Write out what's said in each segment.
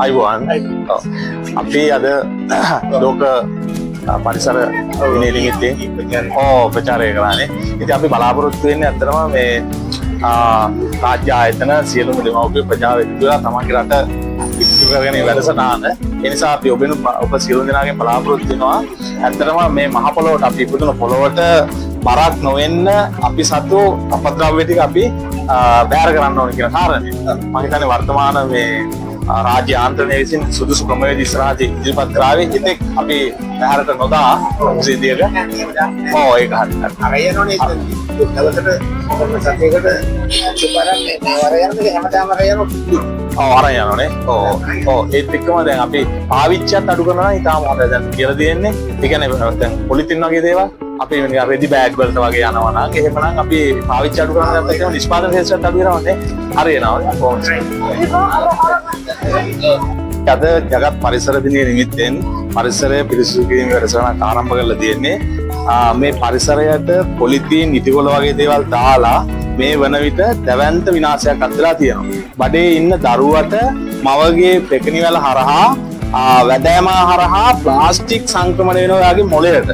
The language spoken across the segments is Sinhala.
අයිබෝවන්. අපි අද ලෝක පරිසර දිනය නිමිත්තෙන් ප්‍රචාරය කරානේ. ඉතින් අපි බලාපොරොත්තු වෙන්නේ ඇත්තටම මේ රාජ්‍ය ආයතන සියලුම දෙමව්පිය ප්‍රජාව එකතු වෙලා තමන්ගේ රට ඉදිරි කරගෙන වැඩසටහන. ඒ නිසා අපි ඔබෙන් ඔබ සියලු දෙනාගෙන් බලාපොරොත්තු වෙනවා ඇත්තටම මේ මහ පොළොවට, අපි ඉපදුන පොළොවට බරක් නොවෙන්න අපි සතු අපද්‍රව්‍ය ටික අපි බැහැර කරන්න ඕන කියන කාරණය. මම හිතන්නේ වර්තමාන මේ රාජ්‍ය යාන්ත්‍රණය විසින් සුදුසු ක්‍රමවේද ඉස්සරහදී ඉදිරිපත් කරાવી. ඉතින් අපි බැහැරට නොදා සිද්ධියක ඔව් ඒක හරි. අර යනෝනේ දවසට සතියකට දෙපාරක් මේ වර යන දෙක හැමදාම අර යනවා. ඔව් අරන් යනෝනේ. ඔව් ඔව් ඒත් එක්කම දැන් අපි පාවිච්චියත් අඩු කරනවා නම් ඉතාම හොඳයි. දැන් කියලා තියෙන්නේ ඒ කියන්නේ දැන් පොලිතින් වගේ දේවල් අපි නිකන් රෙදි බෑග් වලට වගේ යනවා නම් එහෙමනම් අපි පාවිච්චි අඩු කරන ගත්තත් එහෙම නිෂ්පාදන ක්ෂේත්‍රයත් අඩු වෙනවනේ. හරියනවා කොහොමද? අද ජගත් පරිසර දිනය නිමිත්තෙන් පරිසරය පිරිසිදු කිරීමේ වැඩසටහනක් ආරම්භ කරලා තියෙන්නේ. මේ පරිසරයට පොලිතීන් ඉටිකොළ වගේ දේවල් දාලා මේ වන විට දැවැන්ත විනාශයක් අත් වෙලා තියෙනවා. බඩේ ඉන්න දරුවට මවගේ පෙකණිවල හරහා වැදෑම හරහා ප්ලාස්ටික් සංක්‍රමණය වෙනවා එයාගේ මොළයට.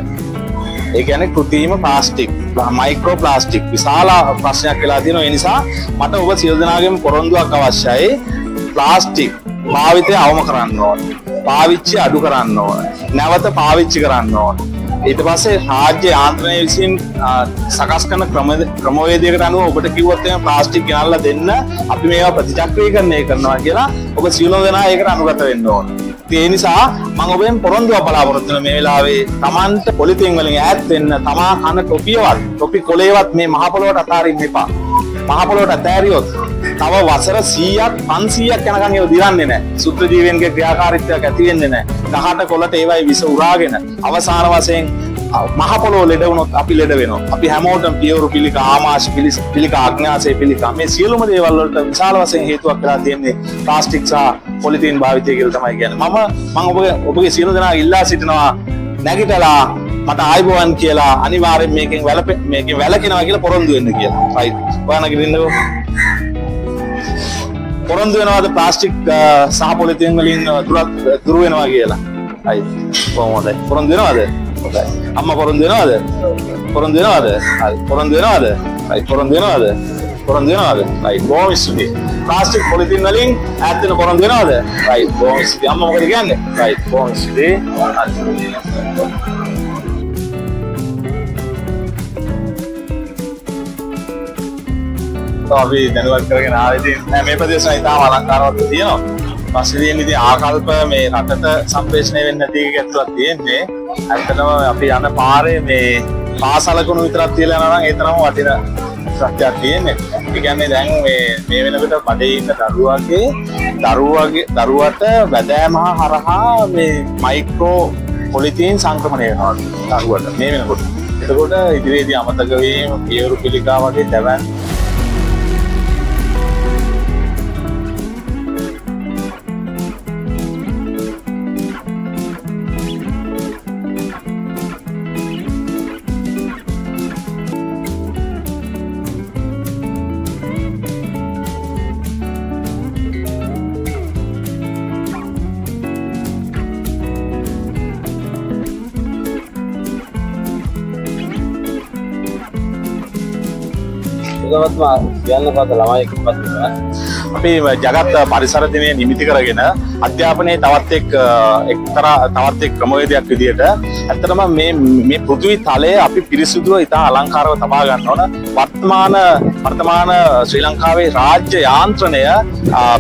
ඒ කියන්නේ කෘත්‍රිම ප්ලාස්ටික්, මයික්‍රෝ ප්ලාස්ටික් විශාල ප්‍රශ්නයක් වෙලා තියෙනවා. ඒ නිසා මට ඔබ සියලු දෙනාගේම පොරොන්දුවක් අවශ්‍යයි. ප්ලාස්ටික් භාවිතය අවම කරන්න ඕන. පාවිච්චි අඩු කරන්න ඕන. නැවත පාවිච්චි කරන්න ඕන. ඊට පස්සේ රාජ්‍ය යාන්ත්‍රණය විසින් සකස් කරන ක්‍රමවේදයකට අනුව ඔබට කිව්වොත් එහෙම ප්ලාස්ටික් ගෙනල්ලා දෙන්න අපි මේවා ප්‍රතිචක්‍රීකරණය කරනවා කියලා ඔබ සියලු දෙනා ඒකට අනුගත වෙන්න ඕන. ඉතින් ඒ නිසා මම ඔබෙන් පොරොන්දුවක් බලාපොරොත්තු වෙනවා මේ වෙලාවේ Tamanට පොලිතින් වලින් ඈත් වෙන්න, තමා කන ටොපියවත් ටොපි කොලේවත් මේ මහ පොළොවට අතාරින්න එපා. මහ පොළොවට අතෑරියොත් තව වසර 100ක් 500ක් යනකම් ඒව දිරන්නේ නැහැ. සුත්‍ර ජීවීන්ගේ ක්‍රියාකාරීත්වයක් ඇති වෙන්නේ නැහැ. ගහට කොළට ඒවයි විස උරාගෙන අවසාන වශයෙන් මහ පොළොව ලෙඩ වුණොත් අපි ලෙඩ වෙනවා. අපි හැමෝටම පියවරු පිළිකා, ආමාශ පිළිකා, අග්න්‍යාශය පිළිකා මේ සියලුම දේවල් වලට විශාල වශයෙන් හේතුවක් වෙලා තියෙන්නේ ප්ලාස්ටික් සහ පොලිතීන් භාවිතය කියලා තමයි කියන්නේ. මම ඔබගේ සියලු දෙනා ඉල්ලා සිටිනවා නැගිටලා මට ආයුබෝවන් කියලා අනිවාර්යෙන් මේකෙන් වැළකෙනවා කියලා පොරොන්දු වෙන්න කියලා. රයිට්. ඔයා නැගිටින්නකෝ. පොරොන්දු වෙනවාද ප්ලාස්ටික් සහ පොලිතීන් වලින් දුර වෙනවා කියලා? රයිට්. කොහොම හොඳයි. පොරොන්දු වෙනවද? හොඳයි. අම්මා පොරොන්දු වෙනවද? පොරොන්දු වෙනවද? හරි. පොරොන්දු වෙනවද? රයිට්. පොරොන්දු වෙනවද? පොරොන්දු වෙනවද? රයිට්. බොහොම ස්තුතියි. ප්ලාස්ටික් පොලිතීන් වලින් ඈත් වෙන පොරොන්දු වෙනවද? රයිට්. බොහොම ස්තුතියි. අම්මා මොකද කියන්නේ? රයිට්. බොහොම ස්තුතියි. හරි. අපි දැනුවත් කරගෙන ආවේ ඉතින් නෑ මේ ප්‍රදේශය ඉතාම අලංකාරවත් තියෙනවා. පස්සේ තියෙන ඉතින් ආකල්ප මේ රටට සම්ප්‍රේෂණය වෙන්නේ නැති එක ඇතුළත් තියෙන්නේ. ඇත්තටම අපි යන පාරේ මේ පාසලකුණු විතරක් තියලා යනවා නම් ඒ තරම වටින සත්‍යයක් තියෙන්නේ. ඒ කියන්නේ දැන් මේ වෙනකොට බඩේ ඉන්න දරුවට වැදෑම හරහා මේ මයික්‍රෝ පොලිතීන් සංක්‍රමණය වෙනවා දරුවට මේ වෙනකොට. එතකොට ඉදිරියේදී අමතක වීම, පියවරු පිළිකා වගේ දැවැන්ත කියන්න පද ළමයි එක්කපත් අපි ජගත් පරිසර දිනය නිමිති කරගෙන අධ්‍යාපනයේ තවත් එක් එක්තරා තවත් එක් ක්‍රමවේදයක් විදියට ඇත්තටම මේ පෘථිවි තලය අපි පිරිසිදුව ඉතා අලංකාරව තබා ගන්න ඕන. වර්තමාන ශ්‍රී ලංකාවේ රාජ්‍ය යාන්ත්‍රණය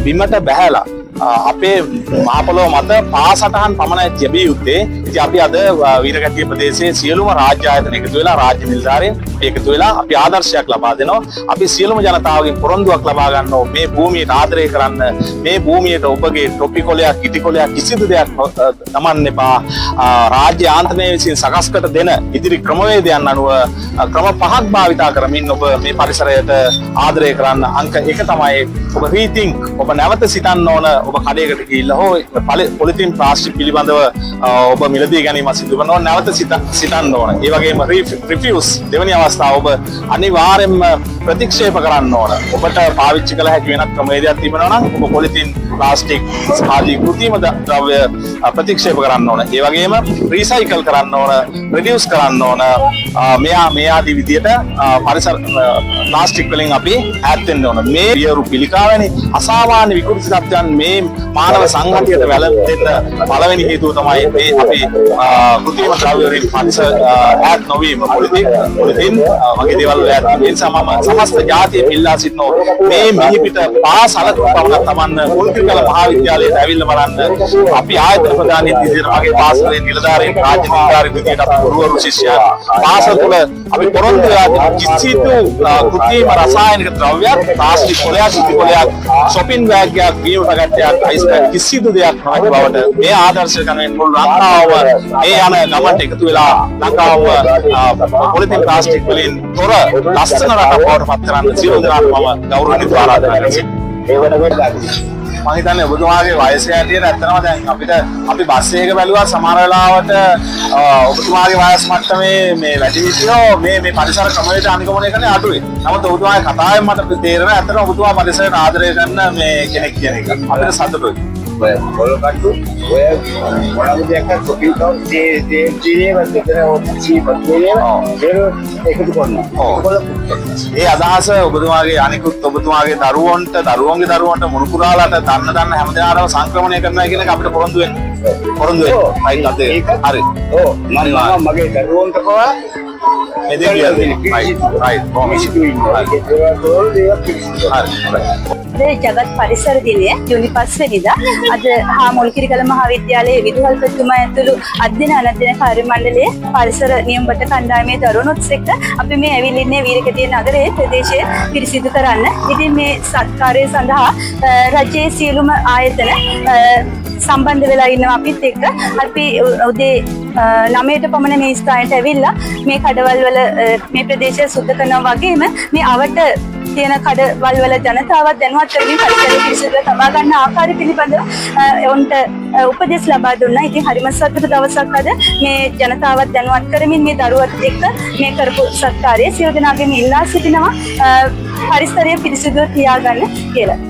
බිමට බැහැලා අපේ මහ පොළොව මත පාසටහන් පමණයි තිබිය යුත්තේ. ඉතින් අපි අද වීරකැටිය ප්‍රදේශයේ සියලුම රාජ්‍ය ආයතන එකතු වෙලා රාජ්‍ය නිලධාරීන් එකතු වෙලා අපි ආදර්ශයක් ලබා දෙනවා. අපි සියලුම ජනතාවගෙන් පොරොන්දුවක් ලබා ගන්නවා මේ භූමියට ආදරය කරන්න, මේ භූමියට ඔබගේ ටොපි කොලයක්, ඉටි කොලයක් කිසිදු දෙයක් දමන්න එපා. රාජ්‍ය යාන්ත්‍රණය විසින් සකස් කර දෙන ඉදිරි ක්‍රමවේදයන් අනුව ක්‍රම පහක් භාවිතා කරමින් ඔබ මේ පරිසරයට ආදරය කරන්න. අංක 1 තමයි ඔබ රීතින්ක්, ඔබ නැවත සිතන්න ඕන. ඔබ කඩේකට ගිහිල්ලා හෝ පොලිතින් ප්ලාස්ටික් පිළිබඳව ඔබ මිලදී ගැනීම සිදු කරනවා නැවත සිතන්න ඕන. ඒ වගේම රිෆියුස් දෙවෙනි අවස්ථාව ඔබ අනිවාර්යයෙන්ම ප්‍රතික්ෂේප කරන්න ඕන. ඔබට පාවිච්චි කළ හැකි වෙනත් ක්‍රමවේදයක් තිබෙනවා නම් ඔබ පොලිතින්, ප්ලාස්ටික් ආදී කෘත්‍රිම ද්‍රව්‍ය ප්‍රතික්ෂේප කරන්න ඕන. ඒ වගේම රීසයිකල් කරන්න ඕන, රිඩියුස් කරන්න ඕන. මෙයා මේ ආදී විදියට පරිසර ප්ලාස්ටික් වලින් අපි ඈත් වෙන්න ඕන. මේ වියරු පිළිකා වැනි අසාමාන්‍ය විකෘති තත්ත්වයන් මේ මානව සංහතියට වැළඳෙන්න පළවෙනි හේතුව තමයි මේ අපි කෘත්‍රිම ද්‍රව්‍ය වලින් පරිසර ඈත් නොවීම, පොලිතින් වගේ දේවල් වල ඈත් වීම. ඒ නිසා මම සමස්ත ජාතිය ඉල්ලා සිටිනවා මේ මිහිපිට පාසලක පමණක් තමන්න මුල්කිරිගල මහාවිද්‍යාලයට ඇවිල්ලා බලන්න. අපි ආයතන ප්‍රධානී විදිහට, මගේ පාසලේ නිලධාරීන්, රාජ්‍ය නිලධාරීන් විදිහට, අපි ගුරුවරු, ශිෂ්‍යයන්, පාසල තුළ අපි පොරොන්දු වෙලා තියෙන කිසිදු කෘත්‍රිම රසායනික ද්‍රව්‍යයක්, ප්ලාස්ටික් කොලයක්, ඉටි කොලයක්, ෂොපින් බෑග් එකක්, බීම පැකට් එකක්, අයිස් පැක් කිසිදු දෙයක් නොහැකි බවට මේ ආදර්ශය කරන මුළු ලංකාවම මේ යන ගමන්ට එකතු වෙලා ලංකාව පොලිතින් ප්ලාස්ටික් වලින් තොර ලස්සන රටක් බවට පත් කරන්න සියලු දෙනාට මම ගෞරවණීයව ආරාධනා කරනවා. ඒ වෙනකොට මං හිතන්නේ ඔබතුමාගේ වයස හැටියට ඇත්තටම දැන් අපිට අපි බස් එක බැලුවා සමහර වෙලාවට ඔබතුමාගේ වයස් මට්ටමේ මේ වැඩිහිටියෝ මේ මේ පරිසර ක්‍රමවේද අනුගමනය කරන්නේ අඩුයි. නමුත් ඔබතුමාගේ කතාවෙන් මට තේරෙනවා ඇත්තටම ඔබතුමා පරිසරයට ආදරය කරන මේ කෙනෙක් කියන එක. අපිට සතුටුයි. ඔය පොල් කට්ටු ඔය මොනවද දෙයක් කොපි කව් තේ තේ තේ වගේ සීපත් මේ ඒක එකතු කරනවා. ඒ අදහස ඔබතුමාගේ අනිකුත් ඔබතුමාගේ දරුවන්ට, දරුවන්ගේ දරුවන්ට, මුණුපුරාලාට, දන්න දන්න හැම දෙනාටම සංක්‍රමණය කරනවා කියන එක අපිට පොරොන්දු වෙන්න. පොරොන්දු වෙන්න. රයිට් අද හරි. ඔව්, මම මගේ දරුවන්ට පවා මේ දේ කියලා දෙන්න. රයිට් රයිට් බොහොම පිරිසිදු ඉන්නවා. ඒ දේවල් දේවල් පිරිසිදු. හරි. අද ජගත් පරිසර දිනය ජූනි 5 වෙනිදා අද හා මුල්කිරිගල මහාවිද්‍යාලයේ විදුහල්පතිතුමා ඇතුළු අධ්‍යයන අනධ්‍යයන කාර්ය මණ්ඩලයේ පරිසර නියම භට කණ්ඩායමේ දරුවනුත් එක්ක අපි මේ ඇවිල්ලා ඉන්නේ වීරකැටිය නගරයේ ප්‍රදේශය පිරිසිදු කරන්න. ඉතින් මේ සත්කාරය සඳහා රජයේ සියලුම ආයතන සම්බන්ධ වෙලා ඉන්නවා අපිත් එක්ක. අපි උදේ 9ට පමණ මේ ස්ථානයට ඇවිල්ලා මේ කඩවල් වල මේ ප්‍රදේශය සුද්ධ කරනවා වගේම මේ අවට තියෙන කඩවල් වල ජනතාවත් දැනුවත් කරමින් පරිසරය පිරිසිදුව තබා ගන්න ආකාරය පිළිබඳව ඔවුන්ට උපදෙස් ලබා දුන්නා. ඉතින් හරිම සතුටු දවසක් අද මේ ජනතාවත් දැනුවත් කරමින් මේ දරුවත් එක්ක මේ කරපු සත්කාරය. සියලු දෙනාගෙන් ඉල්ලා සිටිනවා පරිසරය පිරිසිදුව තියාගන්න කියලා.